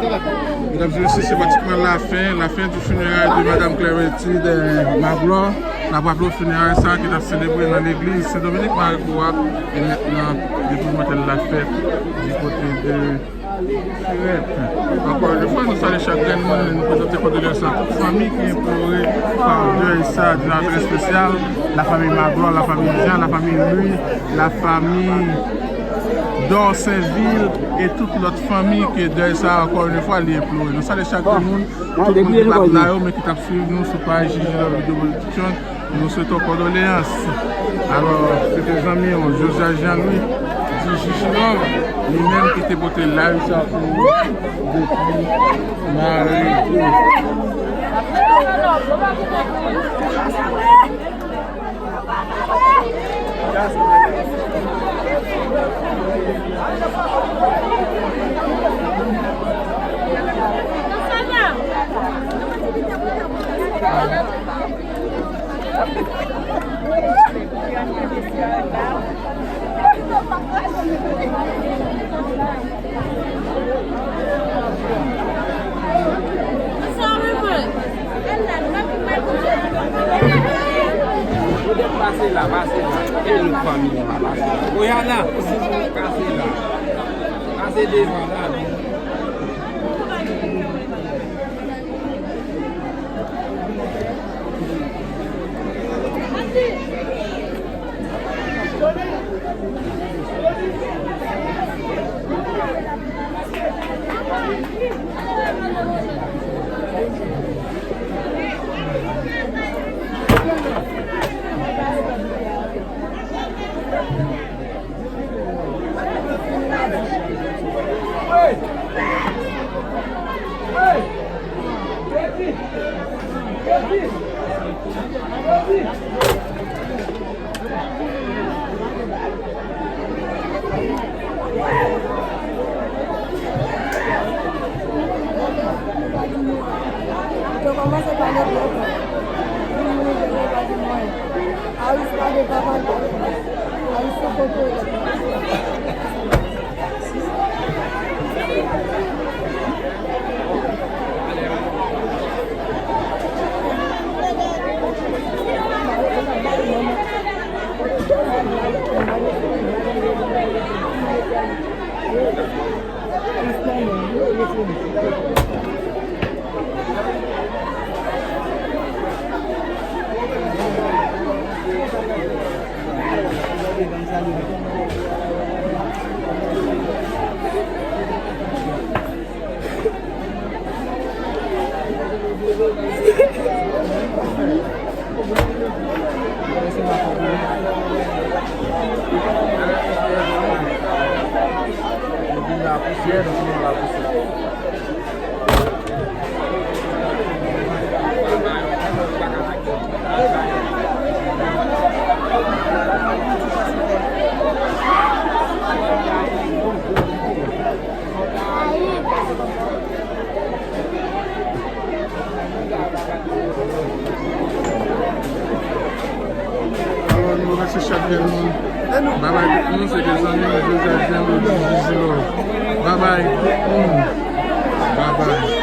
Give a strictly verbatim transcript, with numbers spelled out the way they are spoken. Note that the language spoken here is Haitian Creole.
Medam e mesye, se pratikman lafen, lafen di fineray de Madam Clémentine, eh, Magloire. N ap raple w fineray sa ki t ap selebre nan legliz Sen Dominik Maribou a, e mentnan depi maten l ap fèt di kote de Ankò yon fwa, nou salye chak grenn moun, nou prezante kondoleyans a tout fanmi ki enplore pa dèy sa, di nan apèl espesyal, la famille Magloire, la famille Jean, la famille Louis, la famille Dorsainville, e tout lòt fanmi ke dèy sa, ankò yon fwa, li enplore. Nou salye chak grenn moun, tout moun ki pa t la yo, men ki t ap swiv nou sou paj Jiji Love Video Production. Nou swete w kondoleyans. Alò, se te zanmi w, Josias Jean Louis, di Jiji Love, li menm ki te pote live sa pou ou depi Marigo. Pase la, pase la. E nou fanmi an la, pase la. Oyana, pase la. Pase devan la. Alò, nou remèsye chak grenn moun. Babay tout moun, se te zanmi nou, Joseph Jean Louis, Jiji Love. Babay tout moun. Babay.